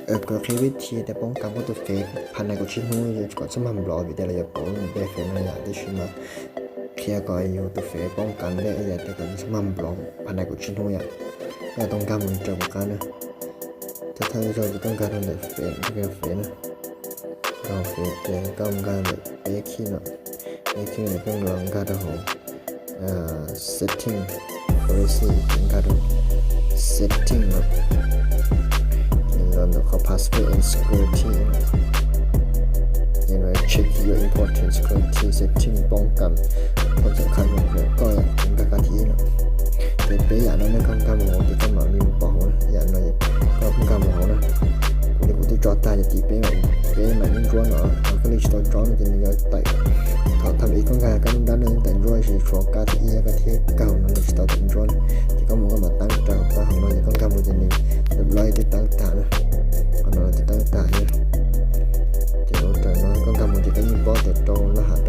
Kuv qhia vib thi tias poob kas koj tus fev phaj nais kaum tsib hnub kom txhob mag nplov vim tias lawv yuav pauv npe fev no yom, tiam sis mas qhia kom yus tus fev poob kas ntej yom, tias kom txhob mag nplov phaj nais kaum tsib hnub yom. Koj tau nkag mus rau kuv qab na. Thawj thawj zaug ces koj nkag rau ntawm fev, fev na. Nkag fev ces koj nkag ntawm peb khib no, peb khib no koj los nkag rau hauv setting, privacy, nkag rau setting no, los ntawm qhov password and security no, ces no check your important security setting poob kas, qhov tseem qhab ntawm koj yom, nkag qab thib ib no. Ces peb yam no nej koj nkag mus hauv ces koj mam li mus pom hauv na, yam no koj nkag mus hauv na. Kuv li kuv twb tso tag ces tim peb, peb mam ib ntsuab no, koj li tsis tau tso no ces nws yuav tawm. Thaum thawj ib koj nkag kab nub dab no yeej tawm ntsuab, tiam sis tshuav kab thib ib koj thiaj nkag hauv no nws tsis tau tawm ntsuab na. Ces koj mus koj mam tab rau kab hauv no ces koj nkag mus ces nws lub lawv twb tab tag na. Qhov no twb tab tag na. Ces ua raws no koj nkag mus ces koj yeej paub tias rau laj hab